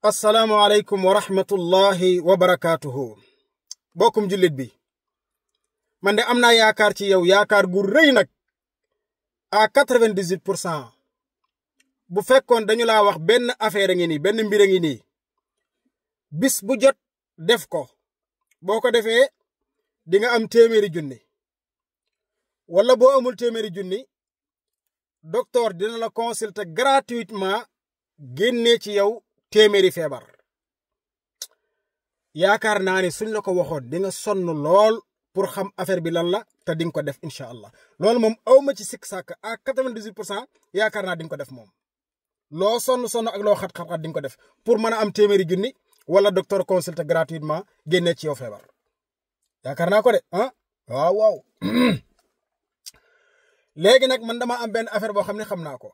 asalaamualeykum wa rahmatullahi wa barakaatuhu bokkum jullit bi man de am naa yaakaar ci yow yaakaar gu rëy nag à 98% bu fekkoon dañu laa wax benn affaire a ngi nii benn mbir a ngi nii bis bu jot def ko boo ko defee di nga am téeméeri junni wala boo amul téeméeri junni docteur dina la consulter gratuitement génnee ci yow téeméeri feebar yaakaar naa ne suñ la ko waxoon di nga sonn lool pour xam affaire bi lan la te di nga ko def incha allah loolu moom awma ci sikk sàkk à 98% yaakaar naa di nga ko def moom loo sonn ak loo xat-xat di nga ko def pour mën a am téeméeri junni wala docteur consulter gratuitement génnee ci yow feebar yaakaar naa ko de ah waaw léegi nag man dama am benn affaire boo xam ne xam naa ko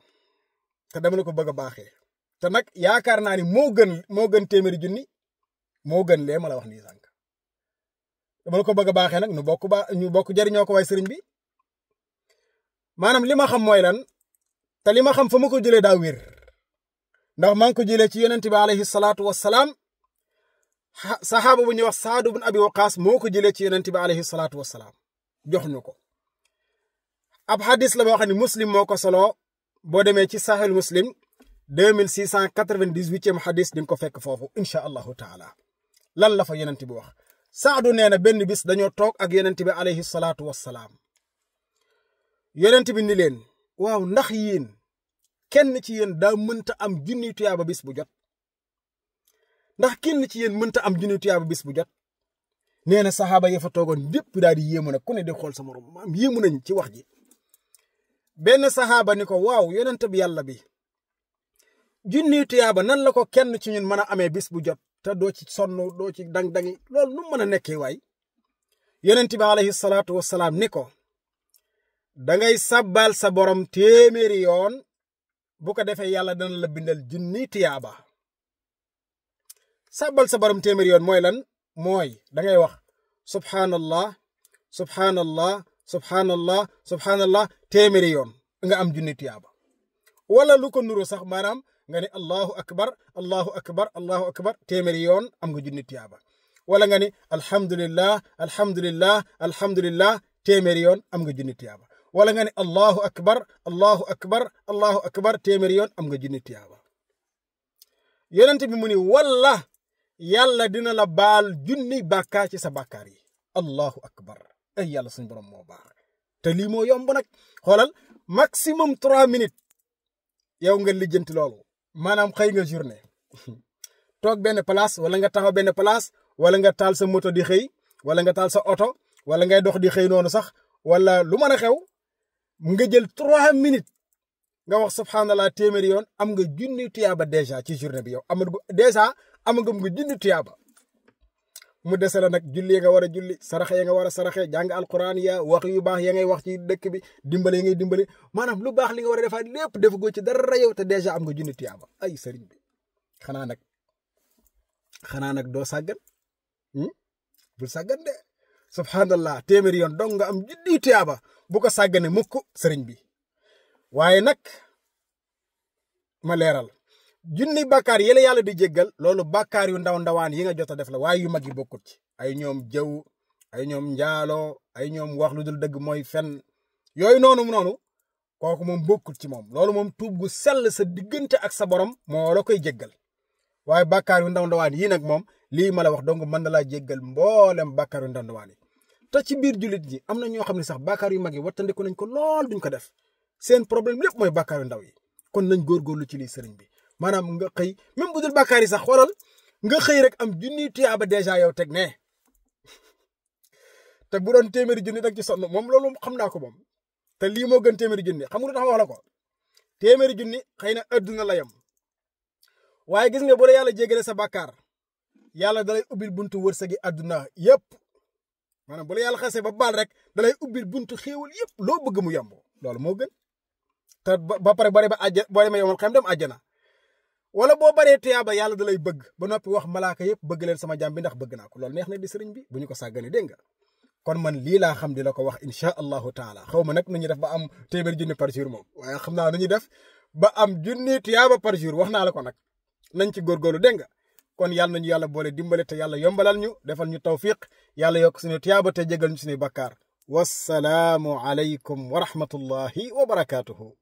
te dama la ko bëgg a baaxee te nag yaakaar naa ni moo gën téeméeri junni moo gën lee ma la wax nii sànq dama la ko bëgg a baaxee nag ñu bokk jariñoo ko waay sëriñ bi maanaam li ma xam mooy lan te li ma xam fa ma ko jëlee daa wér ndax maa ngi ko jëlee ci yonent bi alayhi salaatu wassalaam saxaaba bu ñuy wax Saad ibn Abi Waqaas moo ko jëlee ci yonent bi alayhi salaatu wassalaam jox ñu ko ab xadis la boo xam ne muslim moo ko solo boo demee ci Sahih Muslim 2698e xadis di nga ko fekk foofu incha allahu taala lan la fa yonent bi wax Saadu nee na benn bis dañoo toog ak yonent bi alayhi salaatu wassalaam yonent bi ni leen waaw ndax yéen kenn ci yéen daa mënta am junni tuyaaba bis bu jot ndax kenn ci yéen mënta am junni tuyaaba bis bu jot nee na saxaaba ya fa toogoon lépp daal di yéemu nag ku ne di xool sa morom maam yéemu nañ ci wax ji benn saxaaba ni ko waaw yonent bi yàlla bi junni tuyaaba nan la ko kenn ci ñun mën a amee bis bu jot te doo ci sonn doo ci dang-dangi loolu nu mën a nekkee waay yonent bi alayhi salaatu wassalaam ni ko dangay sabbal sa borom téeméeri yoon bu ko defee yàlla dana la bindal junni tuyaaba sabbal sa borom téeméeri yoon mooy lan mooy dangay wax subhanallah subhanallah subhanallah subhanallah téeméeri yoon nga am junni tuyaaba wala lu ko nuru sax maanaam nga ne allahu akbar allahu akbar allahu akbar téeméeri yoon am nga junni tuyaaba wala nga ne alhamdulillah alhamdulillah alhamdulillah téeméeri yoon am nga junni tuyaaba wala nga ne allahu akbar allahu akbar allahu akbar téeméeri yoon am nga junni tuyaaba yonent bi mu ni walla yàlla dina la baal junni bàkkaar ci sa bàkkaar yi allahu akbar ay yàlla suñ borom moo baax te lii moo yomb nag xoolal maximum 3 minutes yow nga lijjanti loolu maanaam xëy nga journée toog benn place wala nga taxaw benn place wala nga taal sa moto di xëy wala nga taal sa oto wala ngay dox di xëy noonu sax wala lu mën a xew nga jël 3 minutes nga wax subhanallah téeméeri yoon am nga junni tuyaaba déjà ci journée bi yow am nga junni tuyaaba mu dese la nag julli nga war a julli saraxe ya nga war a saraxe jàng alquran ya wax yu baax ya ngay wax ci dëkk bi dimbale ya ngay dimbale maanaam lu baax li nga war a defaat lépp def go ci dara yow te déjà am nga junni tuyaaba ay sëriñ bi xanaa nag doo sàggan bul sàggan de subhanallah téeméeri yoon dong nga am junni tuyaaba bu ko sàggane mukk sëriñ bi waaye nag ma leeral junni bàkkaar yële yàlla di jéggal loolu bàkkaar yu ndawaan yi nga jot a def la waaye yu mag yi bokkut ci ay ñoom jëw ay ñoom njaaloo ay ñoom wax lu dul dëgg mooy fen yooyu noonu kooku moom bokkut ci moom loolu moom tuub gu sell sa diggante ak sa borom moo la koy jéggal waaye bàkkaar yu ndawaan yi nag moom lii ma la wax donc mën na laa jéggal mboolem bàkkaar yu ndawaan yi te ci biir jullit ñi am na ñoo xam ne sax bàkkaar yu mag yi wattandiku nañ ko lool duñ ko def seen problème lépp mooy bàkkaar yu ndaw yi kon nañ góorgóorlu ci lii sëriñ bi maanaam nga xëy même bu dul bàkkaar yi sax xoolal nga xëy rek am junni tuyaaba déjà yow teg ne te bu doon téeméeri junni dag ci sonn moom loolu xam naa ko moom te lii moo gën téeméeri junni xam nga lu tax ma wax la ko téeméeri junni xëy na adduna la yem waaye gis nga bu la yàlla jégale sa bàkkaar yàlla dalay ubbil buntu wërsëgi adduna yëpp maanaam bu la yàlla xasee ba baal rek dalay ubbil buntu xéewal yëpp loo bëgg mu yomb loolu moo gën te ba pare boo demee yomal xam dem àjjana wala boo baree tuyaaba yàlla da lay bëgg ba noppi wax malaaka yëpp bëgg leen sama jàmm bi ndax bëgg naa ko loolu neex na di sëriñ bi bu ñu ko sàggane dégg nga kon man lii laa xam di la ko wax incha allahu taala xaw ma nag nu ñuy def ba am téeméeri junni par jour moom waaye xam naa nu ñuy def ba am junni tuyaaba par jour wax naa la ko nag nañ ci góorgóorlu dégg nga kon yàlla nañu yàlla boole dimbale te yàlla yombalal ñu defal ñu tawfiq yàlla yokk suñu tiyaaba te jégal ñu suñuy bakkaar wassalaamu alaykum wa rahmatullahi wa barakaatuhu